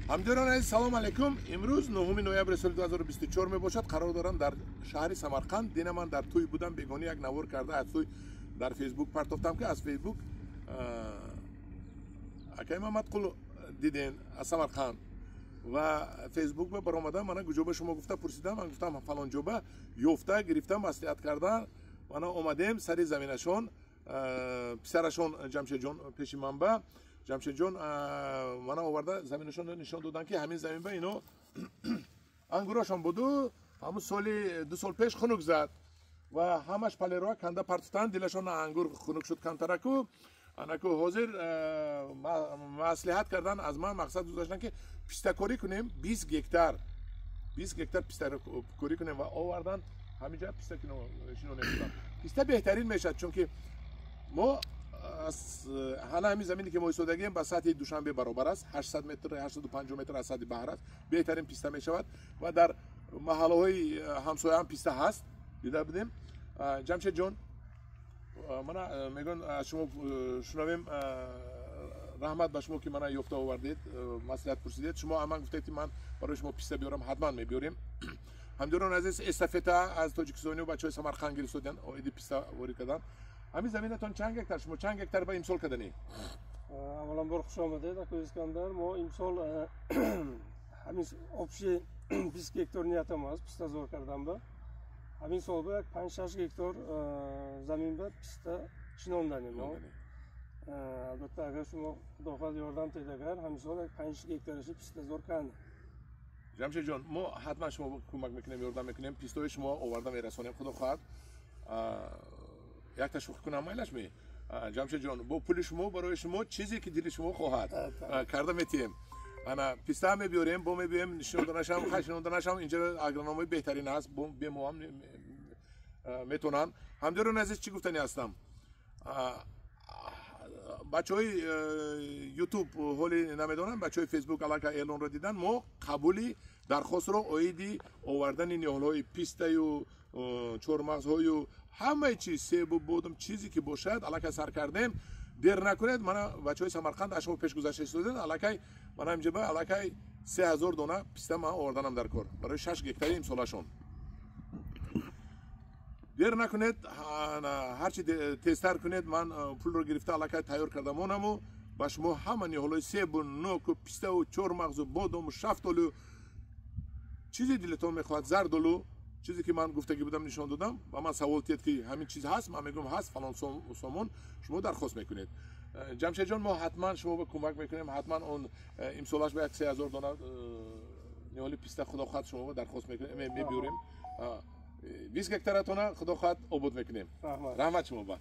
Ҳамдиёрони азиз, салом алейкум. Имрӯз 9 ноябри соли 2024 мебошад. Қарор дорам дар шаҳри Самарқанд. Дина ман дар тӯй будам, бегонӣ як навор карда аз тӯй дар Фейсбук партофтам, ки аз Фейсбук акай Мамадқул диден аз Самарқанд ва Фейсбук ба баромадам. Мана куҷоба шумо гуфта пурсидам, ман гуфтам фалон ҷоба ёфта гирифта маслиҳат карда мана омадем сари заминашон. Писарашон Ҷамшедҷон пеши ман ба Ҷамшедҷон мана оварда заминашон нишон доданд, ки ҳамин замин ба ино ангурашон буду ҳамун соли 2 сол пеш хунук зад ва ҳамаш палероа канда партофтанд. Дилашон ангур хунук шуд камтараку. Анаку ҳозир маслиҳат кардан, аз ман мақсад гузоштанд, ки пистакорӣ кунем, 20 гектар, 20 гектар пистакорӣ кунем ва овардан ҳаминҷа писта шинонем. Писта беҳтарин мешавад, чунки мо ҳана ҳамин замине ки мо истодагием, ба сатҳи Душанбе баробар аст, 800 метр, 850 метр аз сатҳи баҳр аст. Беҳтарин писта мешавад ва дар маҳаллаҳои ҳамсояам писта ҳаст, дида будем. Ҷамшедҷон, мана мегӯн аз шумо шунавем. Раҳмат ба шумо, ки мана ёфта овардед, маслиҳат пурсидед. Шумо ман гуфтед, ки ман барои шумо писта биёрам, ҳатман мебиёрем. Ҳамдиёрони азиз, эстафета аз тоҷикистонию бачаҳои Самарқанд гирифтодиан оиди писта ворид кардан. Ҳамин заминатон чанд гектар, шумо чанд гектар ба имсол карданӣ? Авваланбор хуш омадед, ака Искандар. Мо имсол ҳамин общий 20 гектар ниятам аст пистазор кардан. Ба ҳамин сол ба як 5-6 гектар замин ба писта шинонданем мо. Албатта, агар шумо, худо хоҳад, ёрдам диҳед, агар ҳамин сол як 5 гектараши пистазор кардем. Ҷамшедҷон, мо ҳатман шумо кӯмак мекунем, ёрдам мекунем, пистои шумо оварда мерасонем, худо хоҳад. Якта шӯхӣ кунам, майлаш ме? Ҷамшедҷон, бо пули шумо барои шумо чизе ки дили шумо хоҳад, карда метиҳем. Ана писта мебиёрем, бо мебиёем, шинонданашам, хай, шинонданашам инҷа агрономои беҳтарин аст, бемоам метавонанд. Ҳамдиёрони азиз, чӣ гуфтани ҳастам? Бачаҳои Ютуб ҳоли намедонам, бачаҳои Фейсбук аллакай эълонро дидан. Мо қабули дархостро оиди овардани ниҳолҳои пистаю чормағзҳою ҳамаи чиз, себу бодум, чизе ки бошад, аллакай сар кардем. Дер накунед. Мана бачаҳои Самарқанд аз шумо пеш гузашта истодед. Аллакай мана инҷаба аллакай 3000 дона писта ман оварданам дар кор барои 6 гектари имсолашон. Дер накунед, ҳарчи тезтар кунед. Ман пулро гирифта аллакай тайёр карда монаму ба шумо ҳама ниҳолҳои себу ноку пиставу чормағзу бодому шафтолу, чизе дилатон мехоҳад, зардолу, чизе ки ман гуфтагӣ будам, нишон додам. Ба ман савол тиҳед, ки ҳамин чиз ҳаст, ман мегӯям ҳаст, фалон сомон шумо дархост мекунед. Ҷамшедҷон, мо ҳатман шумо ба кӯмак мекунем, ҳатман он имсолаш ба як 3000 дона ниҳоли писта, худо хоҳад, шумо дархост мекунем, мебиёрем. 20 гектаратона, худо хоҳад, обод мекунем. Раҳмат шумо ба.